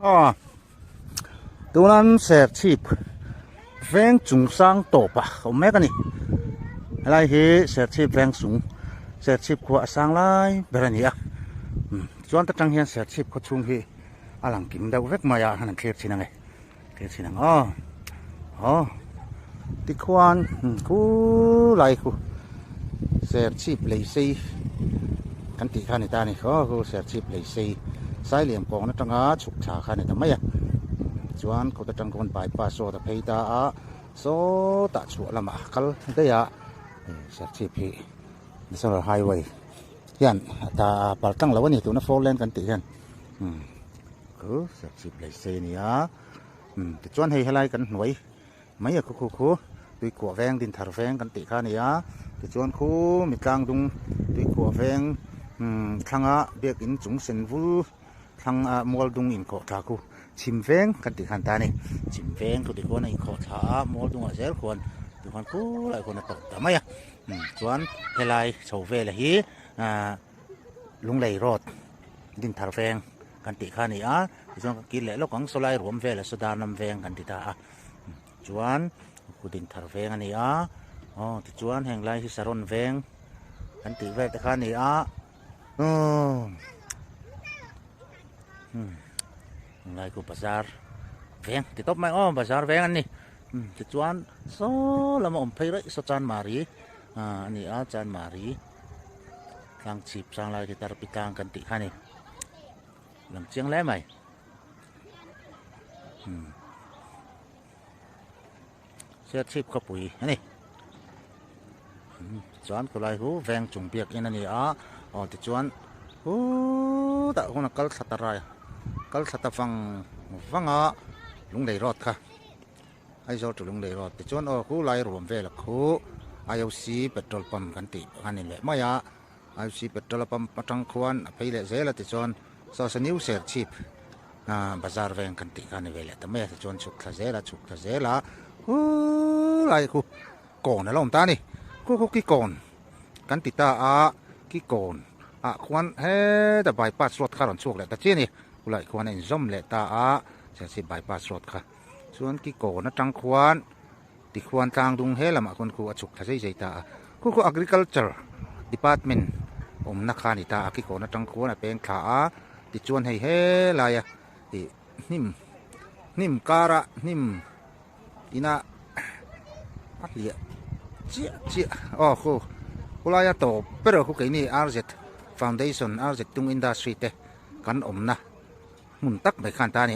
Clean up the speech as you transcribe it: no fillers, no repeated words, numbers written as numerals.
Aw tunan serchhip veng chung sang tawp a awm mek a ni helai hi serchhip veng chung serchhip khua a sang lai ber a ni a chuan ta tang hian serchhip khaw chhung hi a lang kim deuh vek mai a han thlir thin ang e thlir thin ang aw aw tikhuan khulai khu serchhip lei sei kan tih kha a ni ta a ni aw khu serchhip lei sei sailiam kawng atanga chhuk thla kha a ni ta mai a chuan kawt atang khawn bypass road a phei ta a sawtah chhuah lamah kal daih a serchhip hi national highway hian ta pal tlang lo a ni tuna four lane kan tih hian umm khu serchhip lei sei a ni a umm tichuan hei helai kan hnuai mai a khu khu khu tuikhuah veng dinthar veng kan tih kha a ni a tichuan khu mi tlang dung tuikhuah veng umm thlanga biakin chung sen vul thlang a mual dung inkhawh thla khu chhim veng kan tih khan ta a ni chhim veng chu tikhuan a inkhawh thla a mual dungah zel khuan tikhuan khulaiah khuan a tawp ta mai a umm chuan helai chho vela hi ahh lunglei road dinthar veng kan tih kha a ni a tichuan ka kir leh lawk ang sawlai ruam vela saw lam veng kan ti ta a chuan kut inthar veng a ni a aw tichuan heng lai hi saron veng kan tih vel te kha a ni a umm heng lai khu bazar veng ti tawp mai aw bazar veng an ni tichuan saw lama awm phei raih saw chanmari ah a ni a chanmari tlang chhip sang lai khi tarpi tlang kan tih kha a ni lang chiang hle mai. Serchhip khawpui a ni chuan khawlai hu veng chung biakin a ni a aw tichuan hutah hun a kal thla ta rai kal thla ta vang vang a lunglei road kha Aizawl to lunglei road tichuan aw khu lai ruam vel a khu I_O_C petrol pump kan tih kha a ni leh mai a I_O_C petrol pump atang khuan a phei leh zel a tichuan saw saw new Serchhip. Ahh bazar veng kan tih kha a ni ve leh ta mai a tichuan chhuk thla zel a chhuk thla zel a khulai khu kawn a lo awm ta a ni khu khu ki kawn kan ti ta a ki kawn ah khuan heta bypass road kha a rawn chhuak leh ta chiah a ni khulai khuan a inzawm leh ta a Serchhip bypass road kha chuan ki kawn atang khuan tikhuan tlang dung he lamah khuan khu a chhuk thla zai zai ta a khu khu agriculture department awmna kha a ni ta a ki kawn atang khuan a peng thla a tichuan hei helaia ih hnim hnim kara hnim ina a hliah chiah chiah aw khu khulaia tawp ber khu keini R Z foundation R Z tung industry te kan awmna hmun tak mai khan ta a ni.